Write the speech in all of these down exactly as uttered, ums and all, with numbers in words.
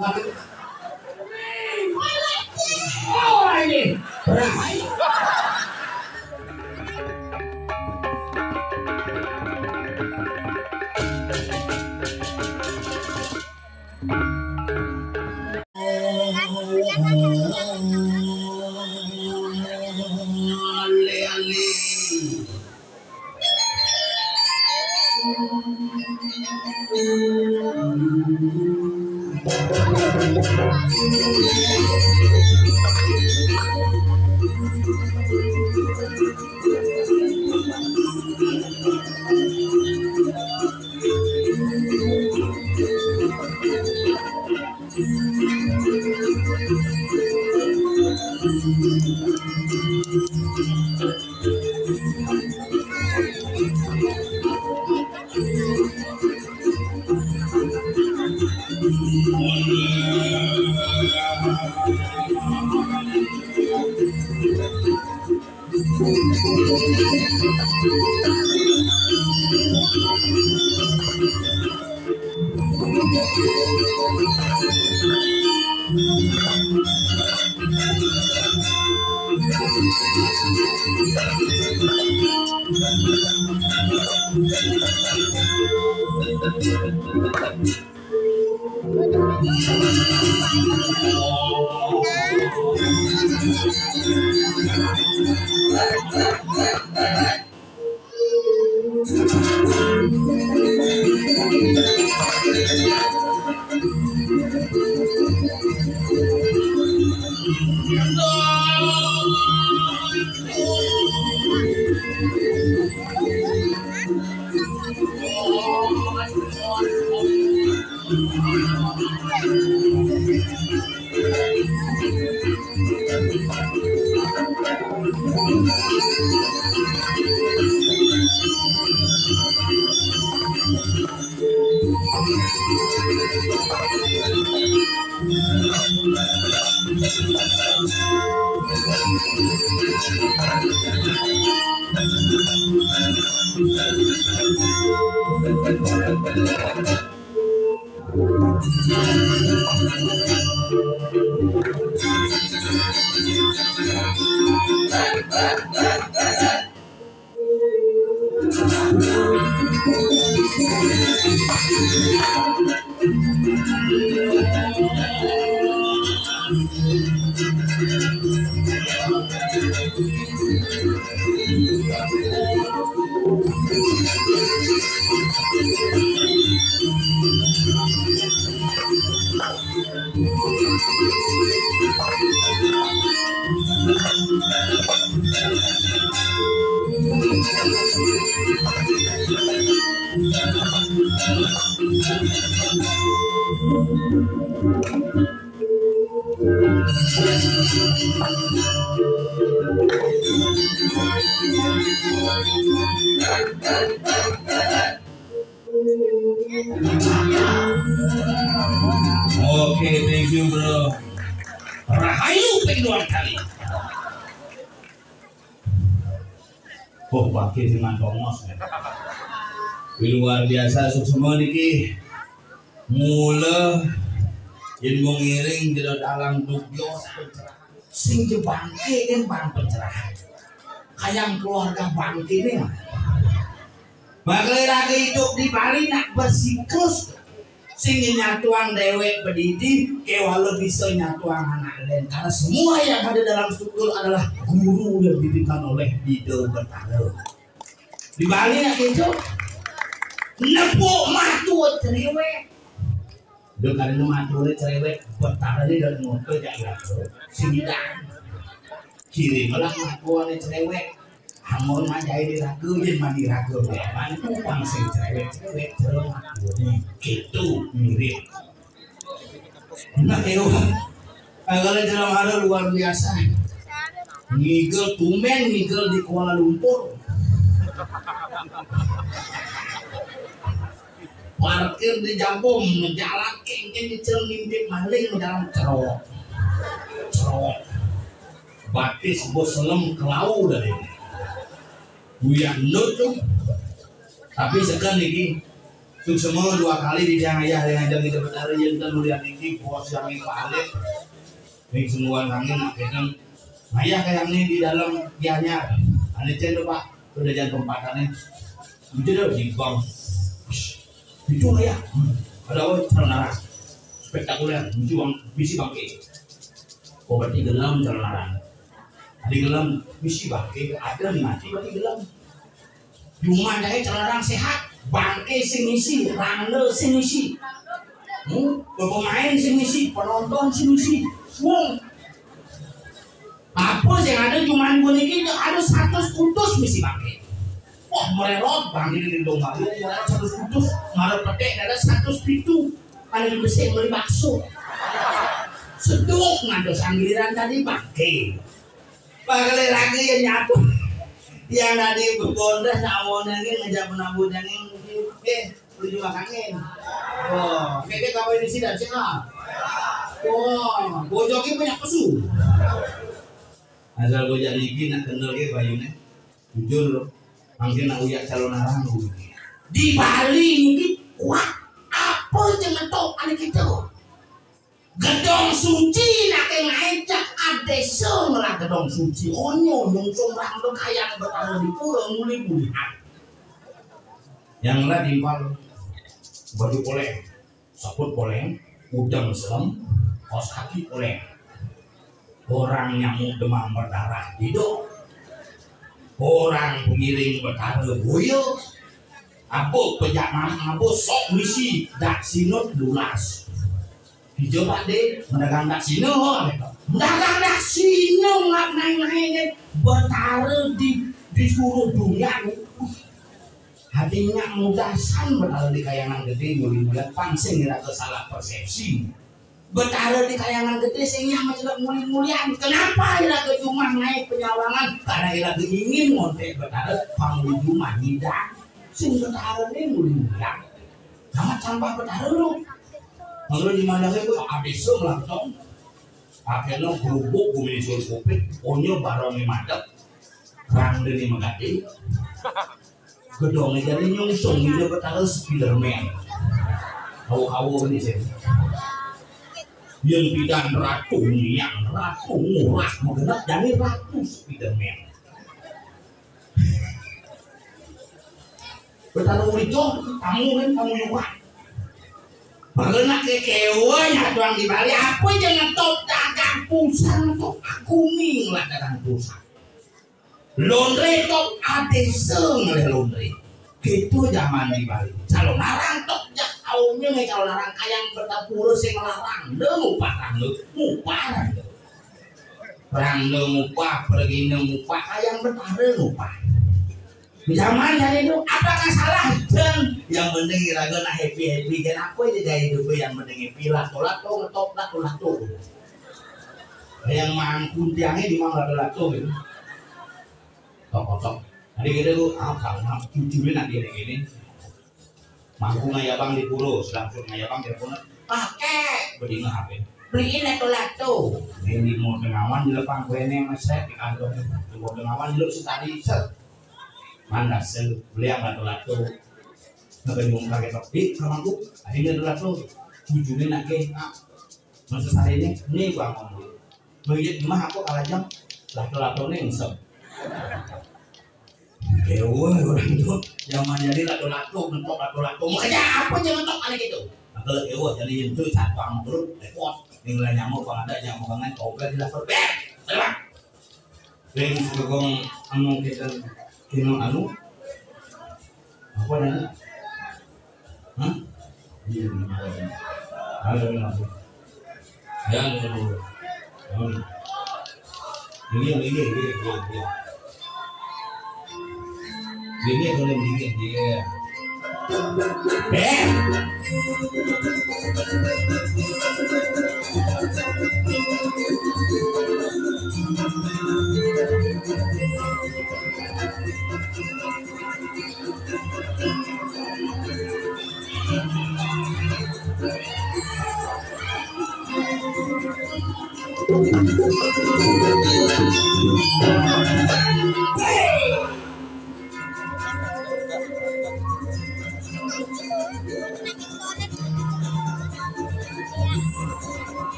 Oh, ini. Berat. Ale, ale. Oke, thank you, bro. Rahayu ping dua kali. Oh, wakil dengan bongos, ya. Luar biasa, suksma niki. Mula yen mau ngiring jero dalang dugya pencerahan. Sing jebangke kan bang pencerahan. Kayang keluarga bangke nih. Bakal raga hidup di Bali nak bersiklus. Sing nyatuang dewek bedidi, kewala bisa nyatuang anak lain. Karena semua yang ada dalam struktur adalah guru yang didikan oleh Ida Betara. Di Bali nak gitu. Nepuk matu cerewet. Dia karena matu cerewet, Betara ini dan motor jak iraga. Sini dah. Kiri malah matu cerewet. Amun manjai diraga, yen mani raga preman, tukang sing cerewet-cerewet, jero mabune. Gitu, mirip. Nah, yo. Anggale jero mara luar biasa. Ngigel tumen, ngigel di Kuala Lumpur. Parkir di Jambung, jalan kengkeng di Cermin, ngintip maling, jalan cerot. Cerot. Batis bos selem kelau dari ini. Buyang nut tuh. Tapi sekarang ini Suksma dua kali di tiang ayah yang ada kita betara yang terlulian ini bos yang ini balik. Ning semua angin nak kena. Ayah kayak ini di dalam dianya. Ada cendol pak. Udah jangan keempatan nih. Itu dah di bang. Itu ayah. Hmm. Ada apa? Terlaras. Spektakuler. Itu bang. Bisi bangke. Oh berarti gelam terlaras. Di gelam bisi bangke. Ada mati berarti gelam. Cuma dari terlarang sehat, bangke sing isi, randa sing isi. Hmm? Pemain sing isi, penonton sing isi. Wong. Apa yang ada cuma gue ini ada seratus kutus misi bangke. Wah, merelot bangke di domba. Merelot seratus kutus, marah petek ada seratus pitu. Ada di besi beli bakso. Seduk ngantos anggiran tadi bangke. Bakal lagi ya nyatu. Yang tadi berbonda sama nangin ngejak penabut nangin. Eh, lu juga kangen. Wah, kayak apa ini sih dan sehat. Wah, bojoki banyak pesu. Asal gue jadi iki nak kenal ke bayune. Jujur lo. Mungkin nak uyak calon arang gue. Di Bali ini kuat apa aja ngetok ada gitu. Gedong suci nak ngajak adesa ngelah gedong suci. Onyo nyungsung rang kayang bertahan di pura muli-muli. Yang lah timpal baju poleng, saput poleng, udeng selem, kaos kaki poleng. Orang nyamuk demam berdarah hidup. Orang pengiring berdarah boyo. Apa pejak nama apa sok misi dak sinut lulas. Hijau pak deh, mendagang dak sino. Mendagang dak sino ngap naik-naik kan. Betara di di seluruh dunia. Hatinya mudasan betara di kayangan gede muli-muli pansing ira ke salah persepsi. Betara di kayangan gede sing nyak mencelak muli-mulian. Kenapa ira ke cuma naik penyawangan? Karena ira ke ingin ngontek betara panguli cuma ngidak. Sing betara ni muli-mulian. Amat sampah betara lu. Kalau di mana itu ada semlantong. Akhirnya kerubuk bumi sur kupit, onyo barang ni madep. Rang deni megati. Gedong jadi nyungsung dia betara Spiderman. Hawa-hawa ni sih. Yang tidak ratu yang ratu murah mengenal jadi ratu Spiderman. Betara ulico, tamu kan tamu nyuka. Baru nak kekewanya tuang di Bali, apa je ngetop dagang pusang tu aku ming lah dagang pusang. Laundry top adesa ngeleh laundry. Gitu zaman di Bali. Calon larang top jak aumnya ngai calon larang kayang bertapura sing larang. Le mupah rang le, mupah rang le. Perang le mupah, pergi le mupah, kayang bertara mupah. Zaman jadi tu, apakah salah? Dan yang penting raga nak happy-happy. Kenapa je gaya hidup yang penting happy lah. Tolak tu, ngetop lah, tolak tu. Yang mangkun tiangnya di mana tolak tu. Tok-tok. Jadi kita tu, ah, kalau nak cucu ni nak gini-gini. Mangkung ayah bang di pura, sedang pun ayah bang di pura. Pakai. Beli nggak apa? Beliin lato-lato. Ini di mau tengawan di lepang kue ini mas saya di kantor. Di mau tengawan di lu setari set. Mana sel beli yang lato-lato. Nggak nyungkar kita. Di kamar aku, ada yang lato-lato. Cucu ni nak ke, ah. Masa sehari ini, ini bang ngomong. Melihat mah aku kalah jam. Lato-lato ni engsem. Dewa orang tu zaman jadi lato-lato, bentuk lato-lato. Makanya apa je bentuk kali gitu? Kalau dewa jadi itu satpam grup repot. Tinggal nyamuk kalau ada nyamuk dengan kau kan tidak berbeda. Terbang. Ring segong anu kita kino anu apa namanya? Hah? Iya, iya. Ada yang masuk. Ya, ada yang masuk. Hmm. Ini yang ini, ini, ini, ini. Ini yang ini, ini, ini. Eh.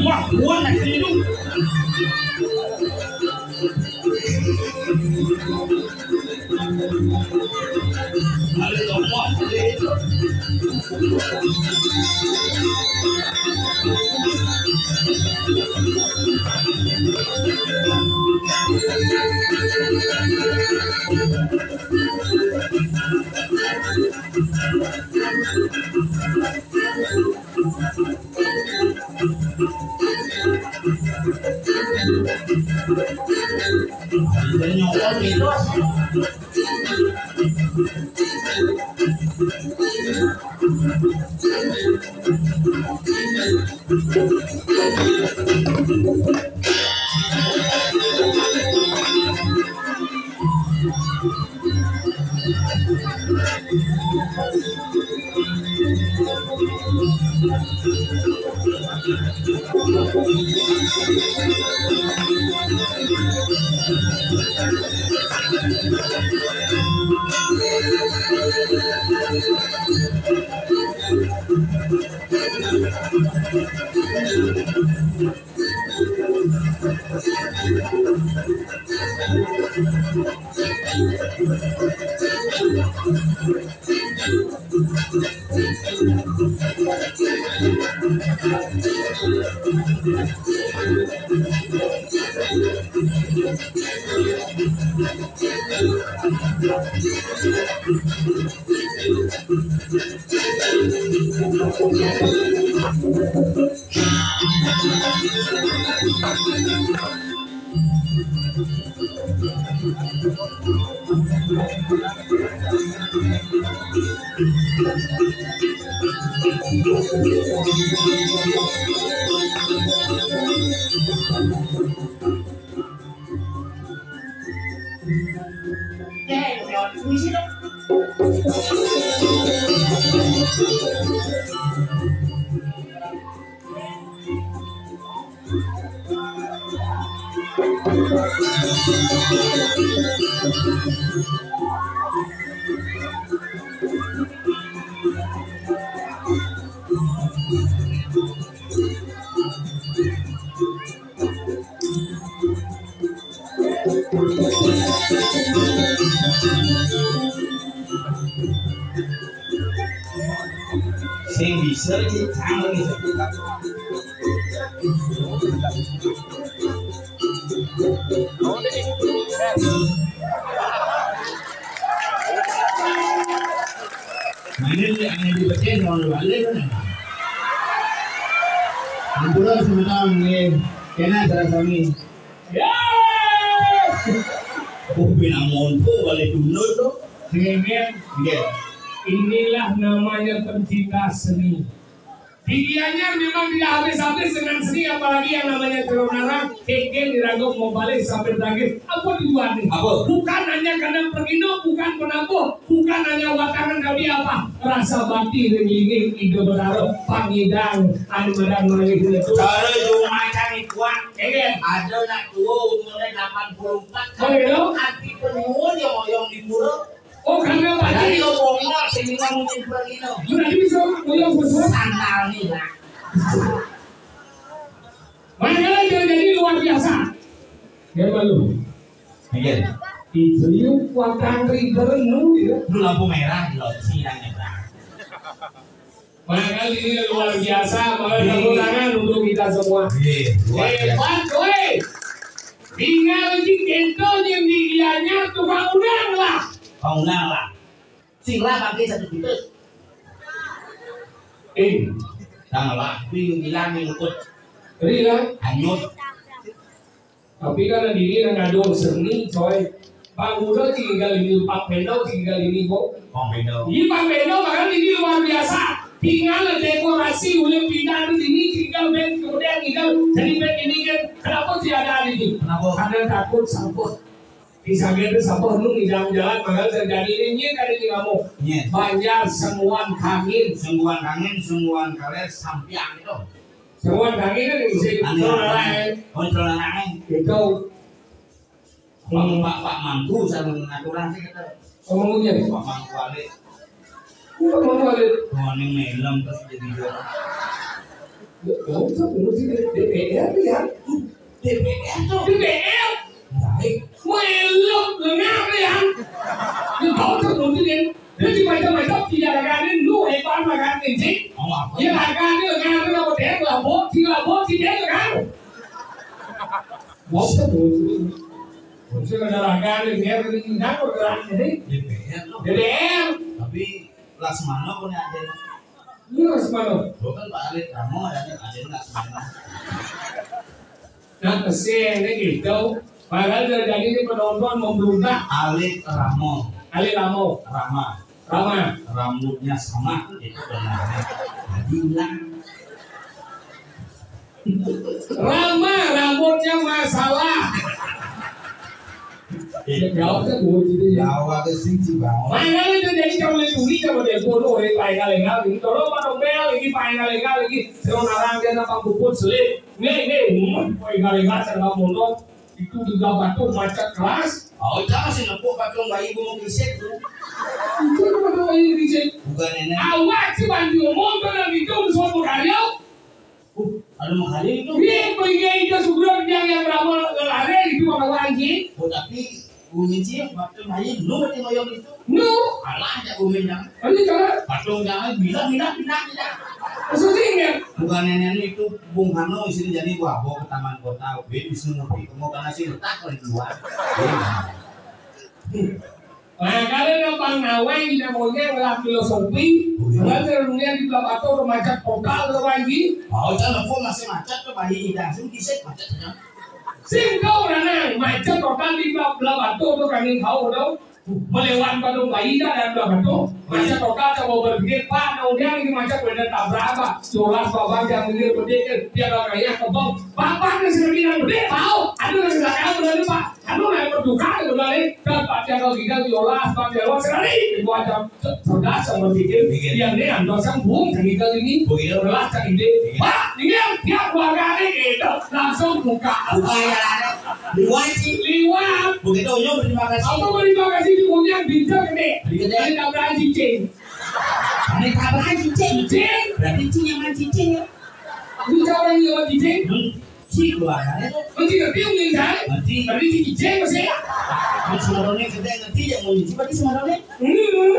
Wah, wah, nak hidup. Sing bisa aja, jangan bisa. Ini nih, yang dibacain orang balik. Ampura sebentar nih, kena salah kami. Ya. Oh, pinangonto balik dulu tuh. Nggih. Nggih. Inilah namanya pencinta seni. Di Gianyar memang tidak habis-habis dengan seni, apalagi yang namanya Telonarang, kengken, diraguk, mau balik sampai terakhir. Apa tujuannya? Apa? Bukan hanya karena pergino, bukan penabuh, bukan hanya watangan, tapi apa? Rasa bakti ring linggih Ida Betara, pangidang anu madan malih letus. Cara jumacang kuat. Kengken. Ada nak tua umurnya delapan puluh empat. Oh, iya? Ati penuh dia oyong di pura. Oh, karena Pak Jadi Haji. Lo bongol sing ngomongin pergino. Berarti bisa punya khusus. Sandal nih lah. Makanya jadi luar biasa. Ya, malu. Iya. Itu yuk, kuatan rider nu, ya. Lu lampu merah, lo silang nyebrang. Makanya ini luar biasa, makanya Iya. tepuk tangan untuk kita semua. Iya, luar biasa. Hebat, woi. Tinggal di kento yang di Gianyar tukang undang lah. Kau undang lah. Sila pakai satu juta. Eh, tang lah, tapi yang bilang yang ikut. Rila. Anyut. Tapi kan dini nang ngadu seni, coy. Bang Udo tinggal ini, Pak Bendo tinggal ini, Bu. Bang Bendo. Iya, Bang Bendo, bahkan ini luar biasa. Tinggal dekorasi, udah pindah di sini, tinggal band, kemudian tinggal jadi band ini kan. Kenapa tidak ada di sini? Kenapa? Karena takut sampah. Di sana itu sampah nu di jalan-jalan, bahkan terjadi ini, ini kan ini kamu. Iya. Banjar, Sengguan, Kangin. Sengguan, Kangin, Sengguan, Kaler, Sampiang itu. Sengguan, Kangin kan di sini. Anu, Saudara, anu. Oh, saudara, anu. Itu. Pak, Pak, Pak Mangku sama ngaturan sih kita. Ngomongnya. Pak Mangku Alit. Pak Mangku Alit. Wah, ini melem terus jadi dua. Ya, kamu tuh ngurusin D P R ya? D P R tuh. D P R? Baik. Melem, lengar ya? Ya, kamu tuh ngurusin. Dia cuma macam tidak ada kan, lu hebat lah kan, Cik? Oh, apa? Ya, lah kan, dia kan, dia lah, dia lah, bot, dia lah, bot, dia lah kan. Bos kan dulu. Bos kan ada lah kan, dia kan, dia kan bergerak, jadi. D P R tuh. D P R. Tapi Lasmano punya ada. Ini Lasmano. Bukan Pak Alit Ramo, ada, ada Lasmano. Nah, kesian ini gitu. Padahal dari tadi ini penonton membludak. Alit Ramo. Alit Ramo. Rama. Rama. Rambutnya sama, itu benar. Jadi hilang. Rama, rambutnya masalah. Jawab kan gue gitu ya. Jawa ke sing Cibawa. Makanya itu jadi kalau itu ini coba dia bodoh, ini paling kali kali. Tolong Pak Novel, ini paling kali kali. Ini sekarang orang dia nampak bubut selit. Nih, nih, hmm, paling kali kali sama motor. Itu juga batu macet keras. Oh, jangan sih nepuk patung bayi gua mau kisit tuh. Itu kan patung bayi kisit. Bukan nenek. Awak sih bantu ngomong kan itu semua karya. Uh, ada mau kali itu. Iya, pergi itu sebulan yang yang berapa lari itu sama gua anjing. Oh, tapi bunyi sih waktu bayi lu berarti ngoyong itu. Nu. Alah, aja gua minta. Ini cara. Patung jangan bilang, bilang, bilang, bilang. Maksudnya ini. Bukan nenek itu Bung Karno istri jadi wah bawa ke taman kota. Wih, bisa ngerti. Mau karena sih letak kalau di luar. Nah, kalau yang pangawai tidak punya ngelah filosofi, kalau dunia di Blabatu macet total tuh lagi. Mau jangan kok masih macet tuh bayi dan sih kiset macetnya. Sing kau ranang macet total di Blabatu tuh kami tahu dong. Melewat Padung Bayi dan Blabatu. Macet total coba berpikir, Pak, nah udah ini macet bener tak berapa. Surat bapak yang ini berpikir, dia bakal ya kebong. Bapak nih sering bilang gede, tahu? Aduh, nggak bisa kamu berani, Pak. Anu naik berduka, gitu, kali. Dan Pak Tiago Gigal diolah, Pak Tiago sekali, itu aja cerdas sama pikir. Pikir. Yang ini ando sambung, yang Gigal ini. Begitu. Belas, cak ide. Pikir. Pak, ini yang tiap keluarga ini, gitu. Langsung buka. Buka ya, liwat sih. Liwat. Begitu, Onyo, terima kasih. Apa terima kasih di punya bijak ini? Begitu. Dari tabrakan cicing. Dari tabrakan cicing? Cicing. Berarti cicing yang main cicing ya? Ini tabrakan yang main cicing? Hmm. Cik, wah, ada tuh. Mesti ngerti, Umi, kan? Ngerti. Berarti si Ijeng masih ya? Ini sebenarnya kita ngerti ya, mau nyuci, berarti sebenarnya. Hmm.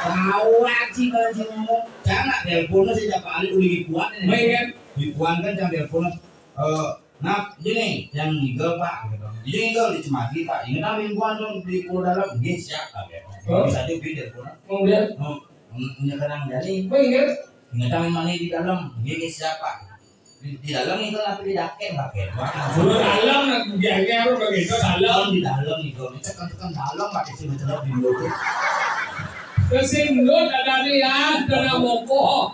Tahu aja, kalau dia ngomong. Jangan, teleponnya saya tiap hari, udah ibuan ini. Baik, kan? Ibuan kan jangan teleponnya. Eh, nah, gini, yang ngigal, Pak, gitu. Jadi ngigal di Cemati, Pak. Ingat, Pak, ibuan tuh di Pulau Dalam. Iya, siap, Pak, gitu. Oh. Bisa juga teleponnya. Kemudian? Hmm, hmm, nyekerang dari. Baik, kan? Ingat, Pak, mana di dalam? Iya, iya, siap, Pak. Di, di dalam itu tapi di dakem, Pak, ya. Wah, suruh dalam, nah, biarnya apa begitu, dalam. Di dalam itu, tekan-tekan dalam, Pak, isi mencelok di mulut. Kesindut ada nih ya, kena moko.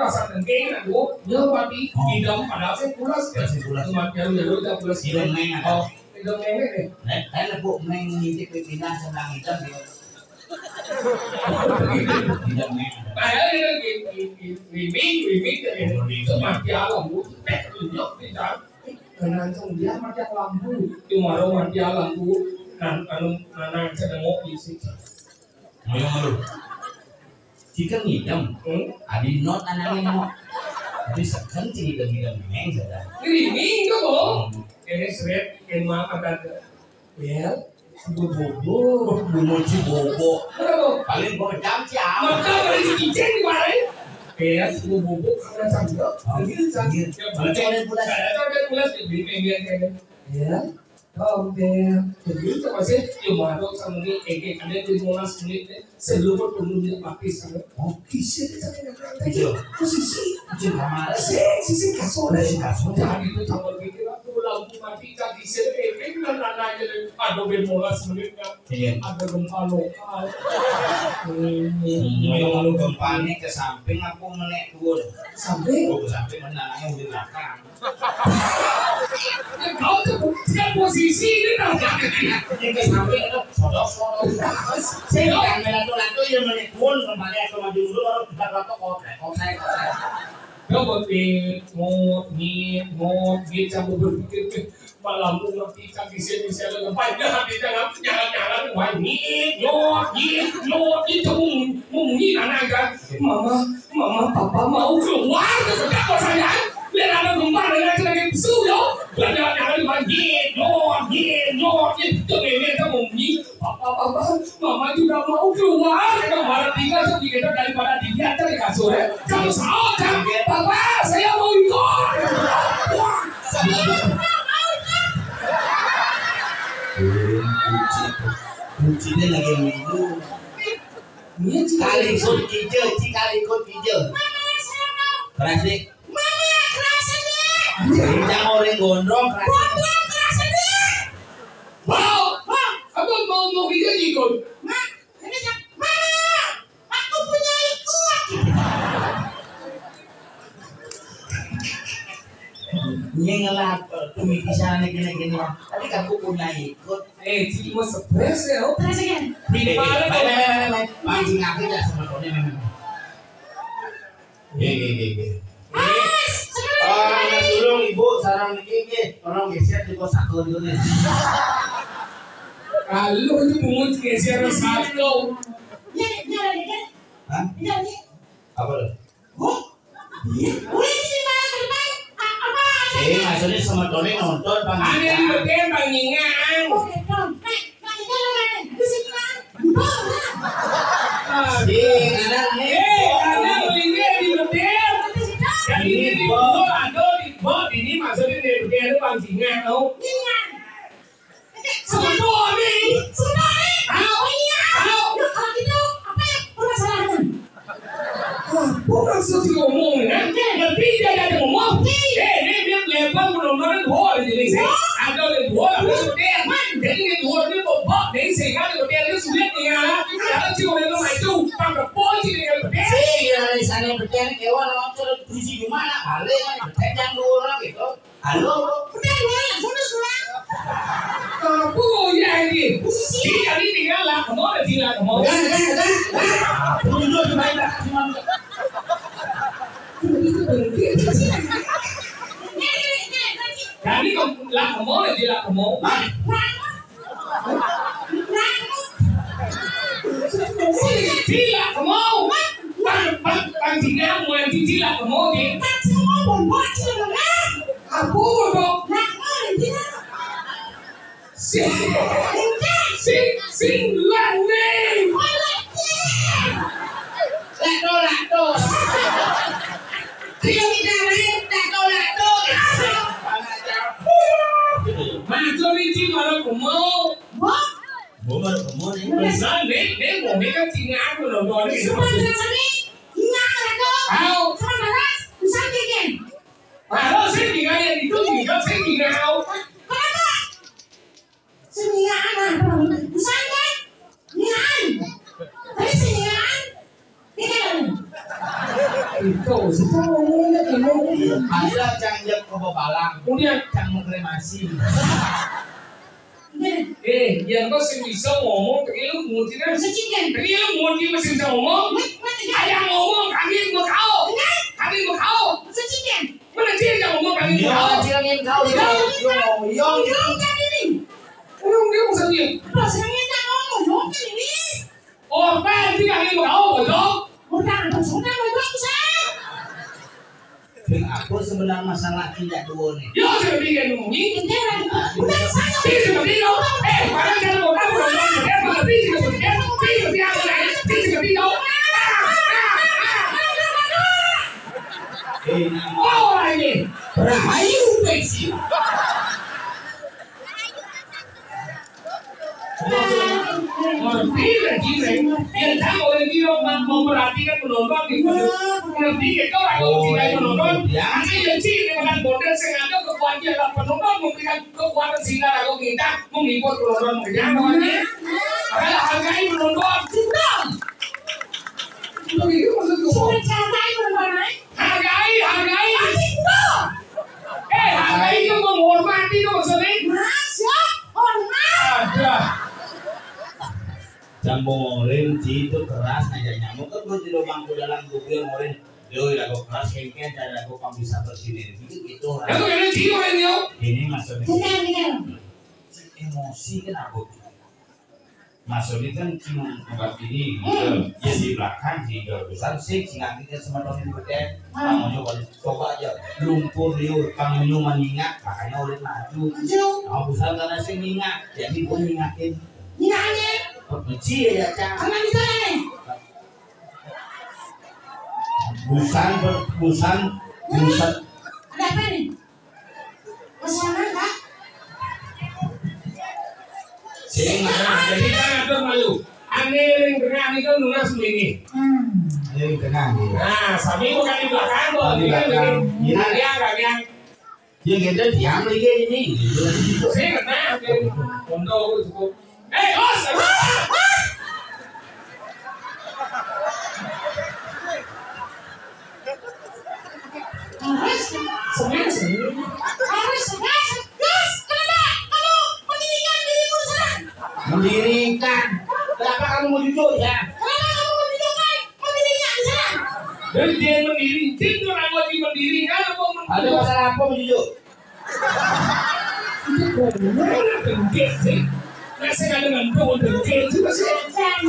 rasa dengking, aku. Dia mati, idem, padahal saya pulas. Pulas, pulas. Cuma dia udah, udah pulas. Idem, neng, ada. Oh, idem, neng, neng. Nah, saya lebok, neng, ngintip pimpinan, senang idem, dia. Idem, neng. Padahal dia, dia, dia, dia, mimpi, mimpi, dia, dia, cuma dia, aku. Eh, tunjuk, tidak. Kena langsung dia mati lampu. Cuma orang mati lampu. Nah, anu, nah, nah, sedengok isi. Ayo, ayo. Ikan ngidam. Hmm? Adi not anaknya mau. Tapi seken sih ngidam-ngidam neng saja. Ngerining tuh, Bo. Hmm. Ini seret, ini mah ada. Ya, si Bobo. Bunyi si Bobo. Kenapa? Paling gua ngedam sih, ah. Maka dari si Icen kemarin. Ya, si Bobo karena canggih. Panggil canggih. Iya. Ya, kalau cewek pulas. Ada cewek pulas, ya, beli pengen, pengen. Ya. Tompel. Jadi itu masih, ya, madu sama ini, eh, eh, ada di Monas ini, eh, seluruh pemuda Pakis sana. Oh, kisah itu tadi nak bilang tadi. Iya. Posisi. Itu kamar. Sing, sisi kasur. Sisi kasur. Jadi itu tambah pikir, aku lampu mati, tak kisah, eh, eh, bilang anak aja deh. Aduh, ben Monas menit, kan. Iya. Ada gempa lokal. Hmm. Hmm, yang lalu gempa ini ke samping, aku menek turun. Samping? Oh, ke samping, mana anaknya udah belakang. Kau tuh bukan posisi ini, tau gak? Ini sampai itu sodok-sodok. Saya jangan melantu-lantu, ya, menekun, kembali atau maju dulu, baru kita berapa kok, kok saya, kok saya. Kau buat ngit, ngot, ngit, ngot, ngit, sambil berpikir, eh, malam pun nanti cang di sini, saya ada tempat, jangan, jangan, jangan, jangan, wah, ngit, ngot, ngit, ngot, ngit, kamu mau ngit, anak, kan? Mama, Mama, Papa mau keluar, tetap kau sayang. Biar ada gempa dengan lagi pesu, yo. Biar jangan, jangan dipanggil, nyot, nyot, nyot, nyot. Itu nenek kamu ni. Papa, Papa, Mama juga mau keluar. Kita marah tiga, tapi kita daripada di atas di kasur, ya. Kamu salah, kan? Papa, saya mau ikut. Wah. Kunci, kuncinya lagi minggu. Ini Cikalikut Kijil, Cikalikut Kijil. Mama, saya mau. Berhasil. Mama, kerasa dia. Jangan orang gondrong, kerasa. Gondrong, kerasa dia. Mau, mau, aku mau, mau dia ikut. Ma, ini siapa? Mama, aku punya ikut. Ini ngelak, tuh, di sana gini-gini. Tapi aku punya ikut. Eh, cik mau stres ya, oh. Stres ya? Di mana, eh, tuh? Eh, eh, eh, eh, eh. Pancing aku ya sama Tony memang. Nggih, nggih, nggih, nggih. Ah, sebenarnya. Ah, anak tulung ibu sarang niki nggih, tolong geser di pos satu dulu nih. Kalau itu bungut geser satu. Iya, iya, iya. Hah? Iya, iya. Apa tuh? Oh, iya. Wih, ini malah terbang. A-, apa? Eh, maksudnya semetone nonton, Bang. Ada di hotel, Bang Ingang. Oh, nonton. Nah, Bang Ingang mana? Di sini, Bang. Di bawah, Bang. Ah. Di kanan, nih. Eh, kanan, Bang Ingang di hotel. Di sini, Bang. Di bawah, atau di bawah, ini maksudnya di hotel, Bang Ingang, tau? Ingang. Sebetul ni. Sebetul ni. Au. Au. Nah, kalau gitu, apa yang permasalahannya? Apa maksud dia ngomong ni, kan? Tapi dia ada ngomong. Eh, ni dia lebar menonton dua ni jenis. Ada dua, ada sebetul. Jadi dia dua ni bobok ni sehingga dia betul ni sulit ni, ya. Kalau cuma dia maju, pang kepoi dia betul. Iya, di sana betul ni kewan orang tu kunci di mana? Balik kan, betul jangan dua orang gitu. Halo? Udah, udah, langsung terus pulang. Apa ya ini? Iya, ini tinggal lah. Kamu ada di lah, kamu. Udah, udah, udah. Tunggu di mana? Cuma. Berhenti, berhenti. Ini, ini, ini, ini. Jadi, kamu, lah, kamu ada di lah, kamu. Hah? Sila kemau. Bang, bang, bang, sila, bang, sila kemau, di. Apa, Bang? Si, si, si, lani. Lado, lado. Ayo kita main, lado, lado. Macam ni, cik, mana kemau? Wah. Bumur, bumur, eh. Misal, ni, ni, bumi kan tinggal, belum, belum, ni. Semua bilang sini, tinggal, lado. Au. Semua balas, misal, bikin. Kalau saya tinggal yang itu, tinggal, saya tinggal, au. Kenapa? Sini, anak, misal, kan? Tinggal. Tapi sini, kan? Itu, siapa ngomongnya, ngomong? Ada cang jam ke balang. Kemudian cang mau kremasi. Eh, yang kau sing bisa ngomong, tapi lu mutin kan? Secikan. Tapi lu mutin masih bisa ngomong? Mat, mat, mat. Ada ngomong, kami mau tahu. Enggak. Kami mau tahu. Secikan. Mana dia yang ngomong, kami mau tahu? Dia yang tahu. Dia yang tahu. Dia yang tahu. Dia yang tahu. Orang dia maksudnya. Apa sih yang ngomong? Ngomong ini. Oh, apa yang tidak ingin tahu, betul? Udah. Masalah tidak dua nih. Yo, saya pikir ngomongin. Udah, saya. Sing gedhe yo. Eh, padahal jangan mau tahu, belum tahu. Eh, malah sing gedhe, sing gedhe, sing gedhe apa, sing gedhe yo. Eh, nama. Oh, ini. Rahayu pensi. Ngerti lagi, Reng. Yang tahu orang dia mem-, memperhatikan penonton gitu. Ngerti gitu, orang kalau tidak penonton, nanti yang sih, ini makan bondan, saya nganggap kekuatan penonton memberikan kekuatan sehingga aku kita menghibur penonton. Kerjaan namanya. Makanya hargai penonton. Betul. Begitu maksudku. Sudah ceritain penonton, eh? Hargai, hargai. Tapi betul. Eh, hargai itu menghormati itu maksudnya. Mas, ya, hormat. Ada. Jambung orin, itu keras aja nyamuk kan kalau di lubang ku dalam kubur orin. Yo, lagu keras kengken dan lagu kamu bisa bersinergi gitu. Aku ini jiwa ini, yo. Ini maksudnya. Benar, benar. Emosi kan aku. Maksudnya kan cuma tempat ini, gitu. Ya di belakang sih, kalau besar sih, sing nanti kan sama temen gede. Kamu coba, coba aja. Lumpur liur, kamu nyu mengingat, makanya oleh maju. Maju. Kamu besar karena saya ingat, jadi gue ngingatin. Ingatin. Perbenci ya, ya, Cang. Karena di sana nih. Busan, ber-, busan, busan. Ada apa nih? Pesanan, Pak? Sing, nah, jadi kan atur malu. Ane ring tengah niku nunas mriki. Hmm. Ane ring tengah niku. Nah, sami bukan di belakang, kok. Di belakang. Ini kan, ini. Iya. Dia, dia, dia. Ya, kita diam lagi ini. Sing, nah, sing. Untuk cukup. Eh, os! Harus, semangat, semangat. Harus, harus, harus. Kenapa kamu mendirikan dirimu sekarang? Mendirikan. Kenapa kamu mau jujur, ya? Kenapa kamu mau jujur, kan? Mendirikan sekarang. Dari dia mendiri, dia tuh lagi mendirikan apa mendirikan? Ada masalah apa, mau jujur? Itu kok bener dengkit sih. Nah, saya kadang ngantuk dengkit juga sih.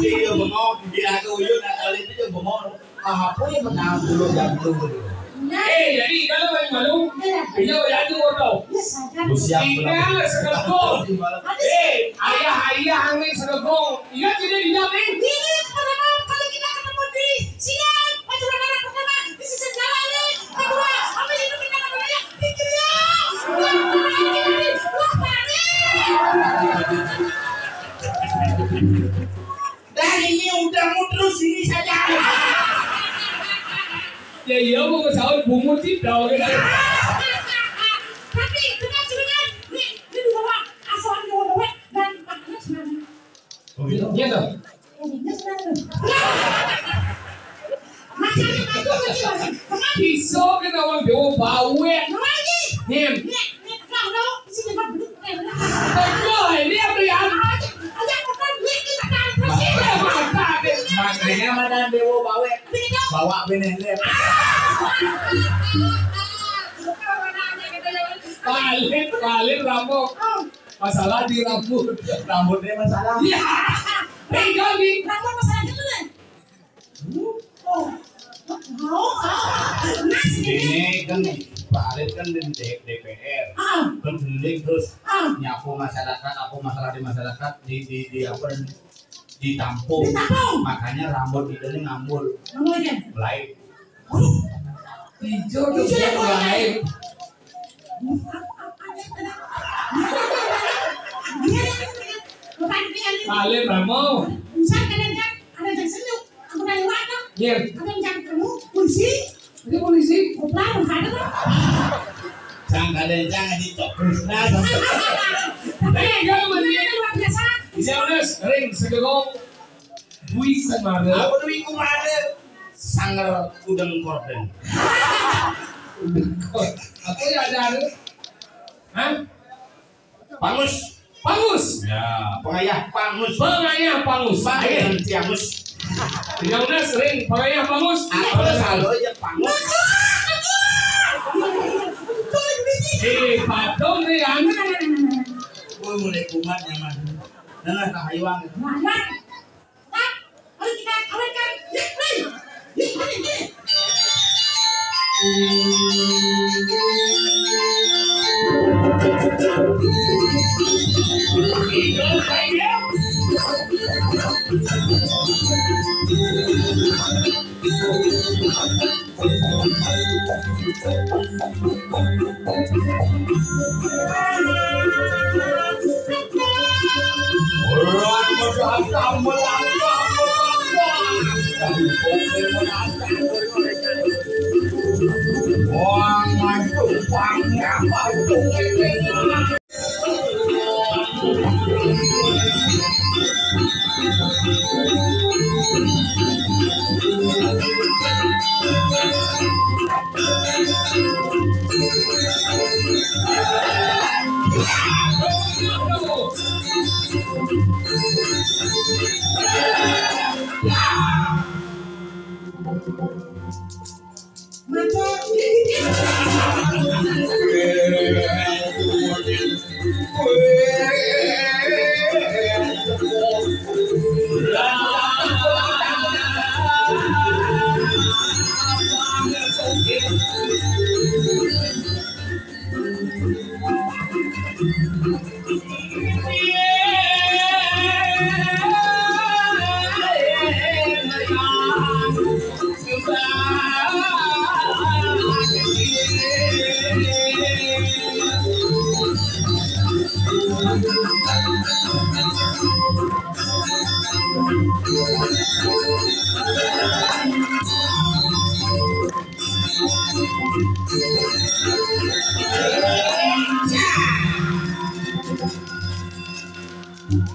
Iya, bengong. Iya, aku uyut, nah, kali itu dia bengong. Ah, apa yang menang dulu, jam dulu. Eh, jadi kalau main malu, dia udah ada foto. Lu siap. Tinggal sekelepon. Eh, ayah-ayah ame sekelepon. Iya, tidak dijamin. Ini pertama kali kita ketemu di sini. Pacaran anak pertama, di sisi jalan nih. Kedua, apa yang kita ketemu ya? Pikir ya. Wah, Pak Ade. Dan ini udah muter sini saja. Ya iya, mau ke sahur bungut sih, tau gitu. Tapi, benar, sebenarnya, nih, ini dibawa, asal dibawa, dan pakainya sebenarnya. Oh, gitu? Iya, toh? Iya, sebenarnya. Makanya, aku mau coba. Bisa kena orang dewa bawek. Lagi. Nih. Nih, nih, nah, lo, sini, Pak, duduk, nih, benar. Betul, ini apa ya? Aja, aja, bukan, nih, kita tarik, terus, nih. Makanya mana dewa bawek? Bawa bini ini. Balik, balik rambut. Masalah di rambut. Rambutnya masalah. Iya. Pegang nih. Rambut masalah dulu deh. Oh. Oh, oh. Ini kan Pak Arif kan di D-, D P R. Ah. Kan keliling terus nyapu masyarakat, apa masalah di masyarakat di, di, di apa, ditampung. Ditampung. Makanya rambut itu nih ngambul. Ngambul aja. Lain. Hijau tuh. Hijau dia yang lain. Paling kamu. Bisa kadang-kadang ada yang senyum. Aku dari warga. Iya. Ada yang jangan kamu, polisi. Ini polisi. Kopral, ada tuh. Jangan ada yang jangan dicok. Nah, eh, dia mending luar biasa. Iya, udah sering segegong. Dwi Kumara. Apa Dwi Kumara? Sanger udeng korden. Udeng korden. Apa ya ada? Hah? Pangus. Pangus. Ya, pengayah pangus. Pengayah pangus. Pangus. Ayo. Dan tiangus. Yang udah sering pengayah pangus. Apa selalu aja pangus? Eh, padahal nih, anu. Gue mulai kumat nyaman. Nah, tak hayuang. Mana? Hah? Mari kita kawinkan. Yuk, mari. Yuk, mari, mari.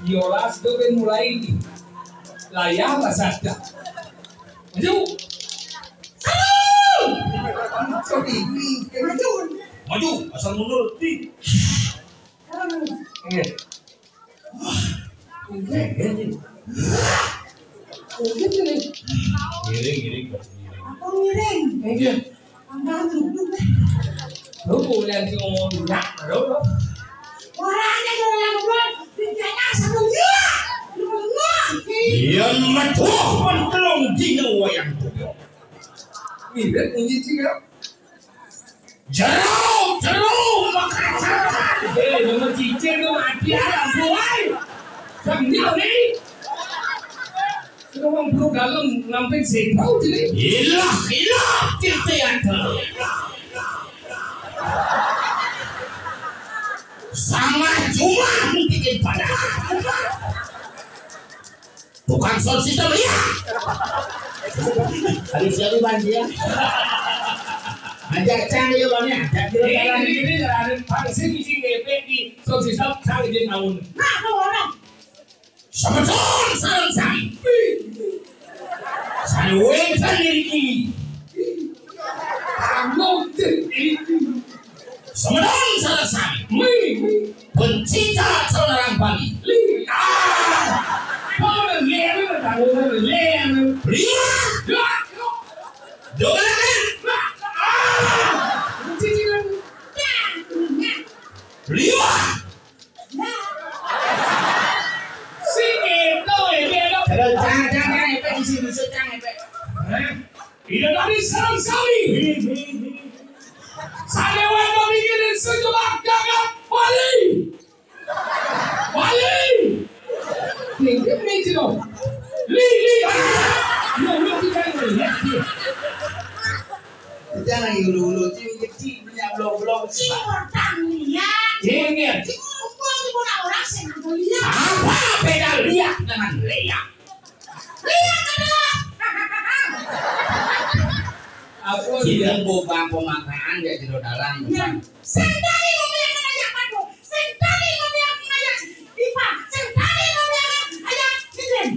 Yolas do ben mulai ni. Layar lah sada. Maju. Maju. Maju, asal mundur. Di. Oke. Oke, oke. Oke, oke. Ngiring, ngiring, ngiring. Apa ngiring? Iya. Angkatan duduk deh. Lu boleh nanti ngomong dulu, lu, lu. Orangnya kalau yang gua, kerjanya sama dia. Lu ngomong. Iya, metu pentelung dino wayang kudu. Mirip bunyi dia. Jeruk, jeruk, makan jeruk. Eh, lu mau cicing tuh mati alam, boy. Sambil nih. Kita orang bro dalam ngampin sebau jadi. Ilah, ilah, titian. Sama cuma bikin pada. Tukang sound system, iya. Ada siapa, Bang, dia? Ajak cang dia, Bang, ya. Ajak dia. Ini, jalan. Ini, ini ada pangsi bisi ngepek di sound system, cang dia tahun. Nah, kau orang. Sama cang, sama cang. Sama weng, sama ini. Kamu tuh ini. Semeton sareng sami. Mih, mih. Pencipta calon orang Bali. Lih, ah. Kau ler, tahu ler. Liwat. Ya. Doa. Ah. Pencipta. Liwat. Sing itu, itu, itu. Terus jangan, jangan, efek isi musik, jangan efek. Hah? Ida tadi sareng sami. Sadewa pemikirin sejebak jagat Bali. Bali. Ini, ini, ini. Li, li, ah. Lu, lu, kita lihat, ya. Jangan dulu-dulu, cing kecil punya blok-blok. Cing orang lihat. Cing ya. Cing orang orang sing aku lihat. Apa beda lihat dengan lihat? Lihat adalah. Aku tidak boba pemataan ya jero dalang. Ya. Sendai mau yang menanya padu. Sing tadi mami aku ngajak Ipa, sing tadi mami aku ngajak Ijen.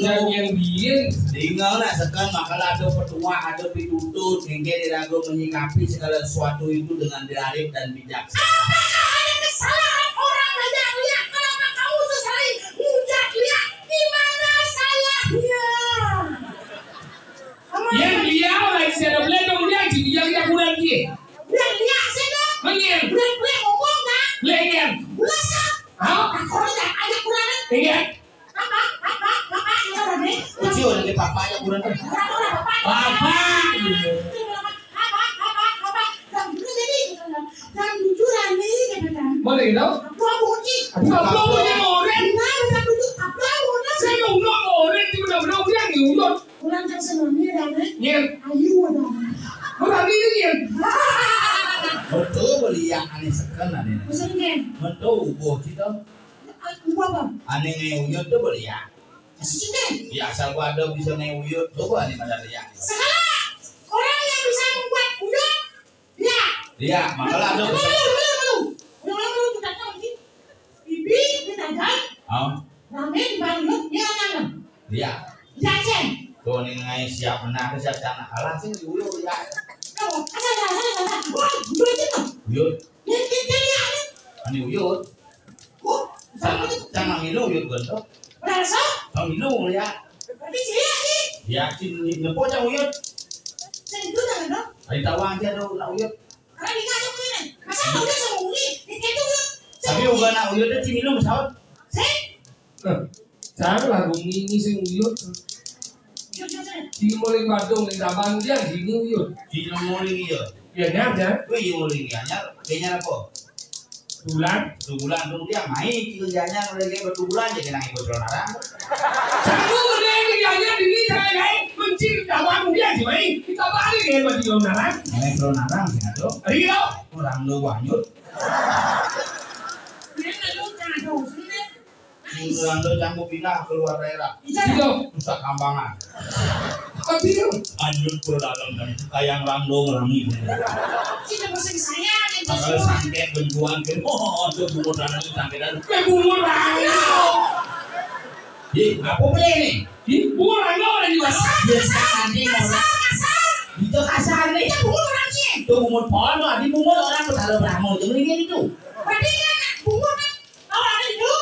Yang, yang biyen. Tinggal lah, sekarang bakal ada petuah, ada pitutur, engke diragu menyikapi segala sesuatu itu dengan diarif dan bijak. Apakah ada kesalahan orang ngajak liak? Kenapa kamu sesering ngajak liak? Di mana salahnya? Yang dia lagi siapa belum dia, dia, dia kurang dia. Bulan liak sih, Dok. Mengin. Bulan, bulan ngomong, Kak. Legen. Bulan, Kak. Hah? Aku udah ajak bulan, Kak. Iya. Apa? Apa? Apa? Apa, Dek? Uci udah di papanya bulan, Kak. Apa? Apa? Apa? Apa? Apa? Dan jujur jadi, dan jujur, Ani, gitu kan. Boleh gitu? Gua benci. Goblok punya orang. Nah, bisa tunjuk apa orang? Saya udah orang di mana-mana orang yang uyut. Orang tak senang ni dah, eh? Nyet. Ayu dah. Orang ni nyet. Betul beliak ane seken ane. Maksudnya? Betul ubuh kita. Ubuh apa? Ane ngai uyut tu beliak. Maksudnya? Ya asal gua ada bisa ngai uyut, coba ane pada liak. Sekarang orang yang bisa membuat uyut, ya. Ya, makalah ada. Malu, malu, malu. Orang malu kita tahu ni. Bibi kita kan? Oh. Ramen baru dia kan? Ya. Ya, Cen. Tuh nih ngai siap menang siap sana kalah sih dulu ya. Tahu, asal, asal, asal, asal. Wah, uyut itu. Uyut. Ini kita lihat ni. Ini uyut. Kok? Sama, sama milu uyut bentuk. Berasa? Sama milu ya. Berarti sih ya sih. Ya, sih nepo cang uyut. Saya itu dah dong. Ayo tahu aja dong nak uyut. Karena dia aja punya. Masa udah sama uni, dia kayak tuh. Tapi uga nak uyut dia sih milu pesawat. Sih? Nah, jangan lah gumi ini sing uyut. Uyut, uyut, uyut. Sing mulai Badung ning Tabanan dia sing uyut. Sing mulai iya. Ya nyar ya. Kowe iya mulai iya nyar. Kayaknya apa? Bulan. Satu bulan dulu dia main itu dia nyar mulai kayak satu bulan aja kena ikut orang. Satu bulan dia nyar ini saya lain mencil Tabanan dia sih main. Kita balik ya buat orang. Main orang sih tuh. Rio. Orang lu wanyut. Dia nggak tahu sih. Rando canggu pindah keluar daerah. Iya. Nusa Kambangan. Apa dia? Lanjut ke dalam dan kayang rando ngelami. Kita pusing saya, kita kalau semua. Sampai bentuan ke, oh, itu bungut rando sampai dan. Ya, bungut rando. Ih, apa boleh nih? Ih, bungut rando orang juga. Kasar, kasar, kasar, kasar. Itu kasar nih. Itu bungut orangnya. Itu bungut pohon, tuh, di bungut orang bertaruh ramo, jangan ini itu. Berarti kan bungut kan Ora ada itu.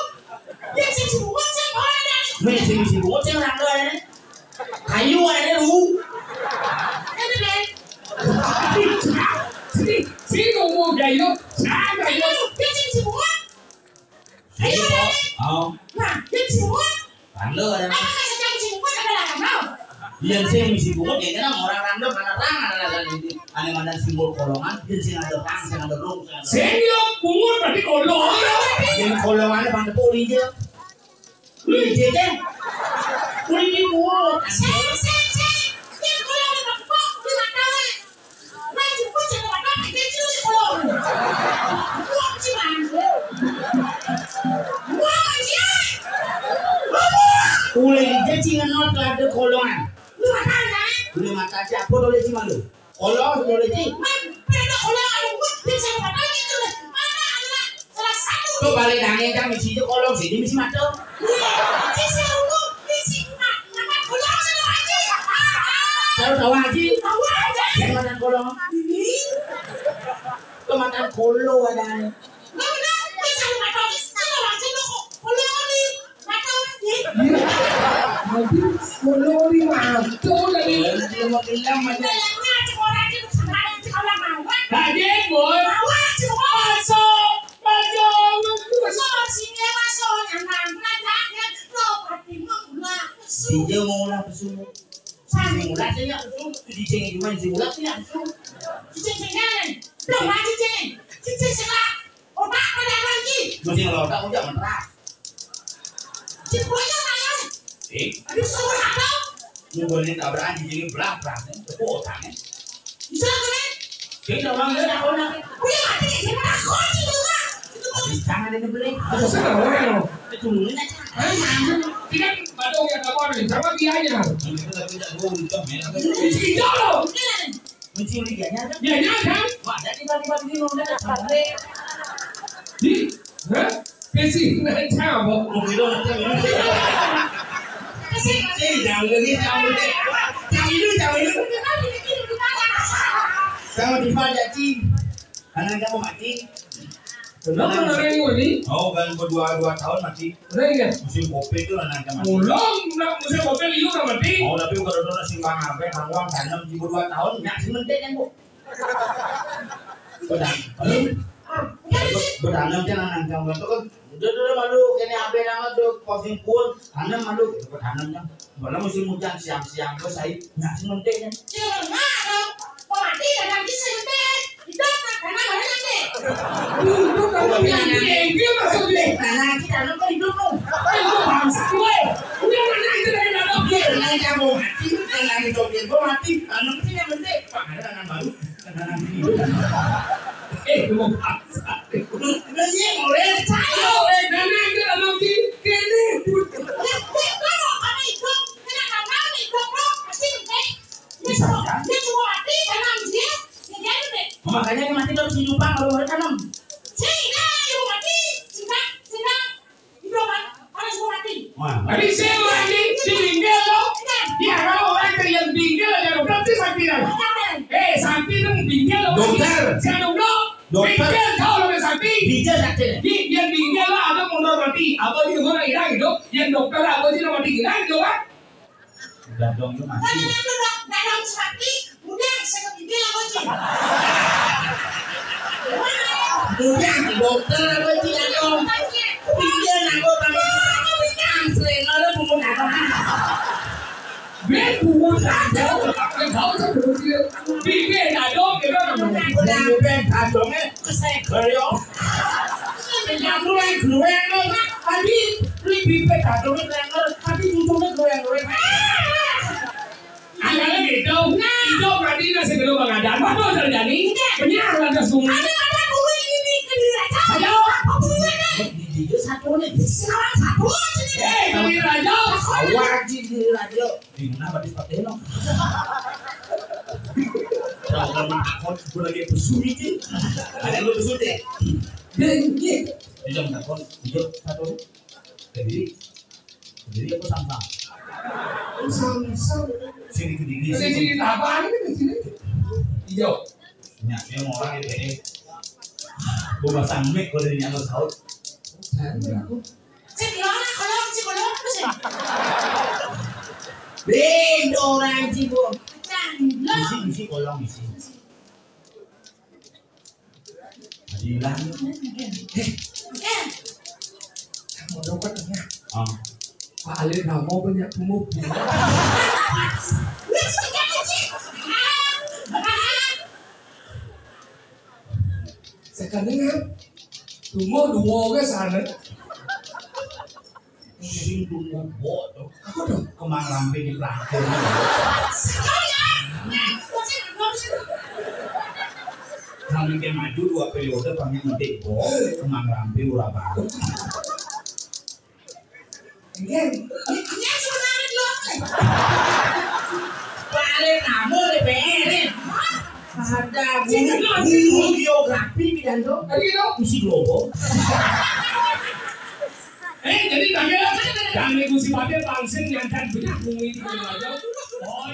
Dia sing sibuk sing ora ada. Wis sing sibuk sing ora ada. Kayu ada lu. Ini deh. Sini, sini ngomong kayu. Saya kayu. Dia sing sibuk. Ayo deh. Oh. Nah, dia sibuk. Anu, ada. Apa kasih kamu sibuk ada lah kamu. Yen sing misi bungut ya kan orang random karena rang ada lah ini. Ane mandan simbol kolongan, yen sing ada rang, sing ada rung, sing ada. Sing yo bungut berarti kolong. Yen kolongane pan tepuk linje. Linje kan. Kuwi iki bungut. Sing, sing, sing. Sing kolongan tepuk di mata. Ulih ija sing ngenot lade kolongan. Ulih mata aja apa oleh si malu. Kolong oleh si. Tuh balik nangis kan misi aja kolong sini misi mata. Tahu tahu aja. Yang mana kolong? Kematan kolo ada. Iya. Nanti kolo di mata dari. Kolo di mata. Kaget, Boy. Masuk, masuk. Dia mau lah pesu. Sing ulah sing nyak pesu, dijeng cuman sing ulah sing nyak pesu. Cicing sing nyak, dong maju cing, cicing sing lah, otak pada lagi. Mesti kalau otak udah menteras. Cipulnya saya. Eh, aduh semua apa? Mau boleh tabrakan cicing belah belah, tepuk otaknya. Bisa kan? Kita orang dia tak pernah. Wih, mati kayak gimana? Kau sih juga. Jangan ada beli. Ada sana orang. Itu mungkin aja. Ayo, maju. Tidak, Badung yang apa nih? Sama dia aja. Ini kita tidak mau udah main apa? Ini sih jauh. Mencuri dia nyata. Dia nyata. Wah, ada tiba-tiba di rumah ada. Di, hah? Pesi, nah, cabo. Mungkin orang tahu. Sing jangan lagi tahu deh. Tahu dulu, tahu dulu. Sama di Pak Jaci. Anak kamu mati. Kenapa ngarang ini? Oh, kan berdua dua tahun mati. Udah ya? Musim covid itu anak kamu mati. Mulung, nak musim covid itu udah mati. Oh, tapi bukan udah sing bang apa, bang uang tanam di berdua tahun, nyak sing mentek kan, Bu. Bedan-, bedanam kan anak kamu itu kan. Udah, udah, malu, kene ape nama tuh, posting pun, tanam malu, gitu, tanam kan. Malah musim hujan siang-siang tuh saya nggak sementing kan. Cuma malu, mau mati dan nanti sementing. Itu karena mana nanti? Hidup kan, tapi nanti dia maksudnya. Nah, nanti dalam kan hidup tuh. Apa itu bangsa gue? Udah, mana itu dari dalam? Iya, nanti aku mati, nanti hidup gue mati. Tanam sih yang penting. Pak, ada tanam baru, tanam hidup. Eh, lu mau bangsa. Lu, lu iya, mau lihat? Saya, eh, nanti ada lagi. Kene. Ya, gue kalau karena ikut, kena tanam, ikut, bro, pasti gede. Dia cuma, dia cuma mati karena dia, dia jadi deh. Makanya yang mati tuh harus dihidupan, kalau boleh tanam. Sehingga yang mati, sehingga, sehingga hidup kan, harus cuma mati. Wah, tapi saya lagi di pinggir lo. Iya. Dia kalau orang ke yang pinggir aja lo, berarti sakti dah. Jangan. Eh, sakti itu pinggir lo. Dokter. Saya dong, dok. Dokter. Pinggir tahu lo sakti. Pinggir sakti. Di, dia pinggir lo, ada mundur mati. Apa dia orang hilang hidup? Yang dokter apa sih mati hilang hidup kan? Dadong itu mati. Dadong sakti, udah saya kepikir apa sih? Udah dokter apa sih dadong? Pikir aku tangan. Asli, kalau bungut dadong. Gue bungut dadong. Gue tahu tuh bungut dia. Pikir dadong, dia bilang, bungut dadongnya keseger, yo. Yang gue, gue, gue, tadi, lu bibir dadongnya keseger, tapi ujungnya gue, gue. Angkanya gitu. Nah. Itu berarti nasi belum pengadaan. Waduh, terjadi. Iya. Benar, lantas bunga. Ada, ada bunga ini di Kediri Raja. Ayo. Apa bunga ini? Di, di, di satu nih. Salah satu aja nih. Eh, Kediri Raja. Awak di Kediri Raja. Di mana berarti seperti itu? Kalau mau takut, gue lagi pesu ini. Ada lu pesu deh. Iya. Di jam takut, di jam satu. Kediri. Kediri apa Samsang? Samsang. Sini Kediri. Sini, sini, apa ini di sini? Iya. Nya, dia mau orang ya, Dede. Gue pasang mic, gue dari nyala saut. Saya nggak tahu. Cek, lo anak kolong, cek, kolong, apa sih? Beda orang, cek, Bu. Pecan, lo. Isi, isi, kolong, isi. Adilan. Eh, kamu tahu kan, ya? Ah. Pak Alin, nama banyak mobil. Sekarang kan, tunggu dua ke sana. Sing tunggu bodoh. Apa dong? Kemang rampe di pelangkon. Kami ke maju dua periode, pengen ngetik bol, kemang rampe ora baru. Iya, iya, sebenarnya dua. Paling kamu D P R. Ada guru, guru geografi pidan tuh. Tadi gitu. Mesti global. Eh, jadi tadi kan, dan negosiasi bangsa yang kan banyak bumi di Kalimantan. Oh,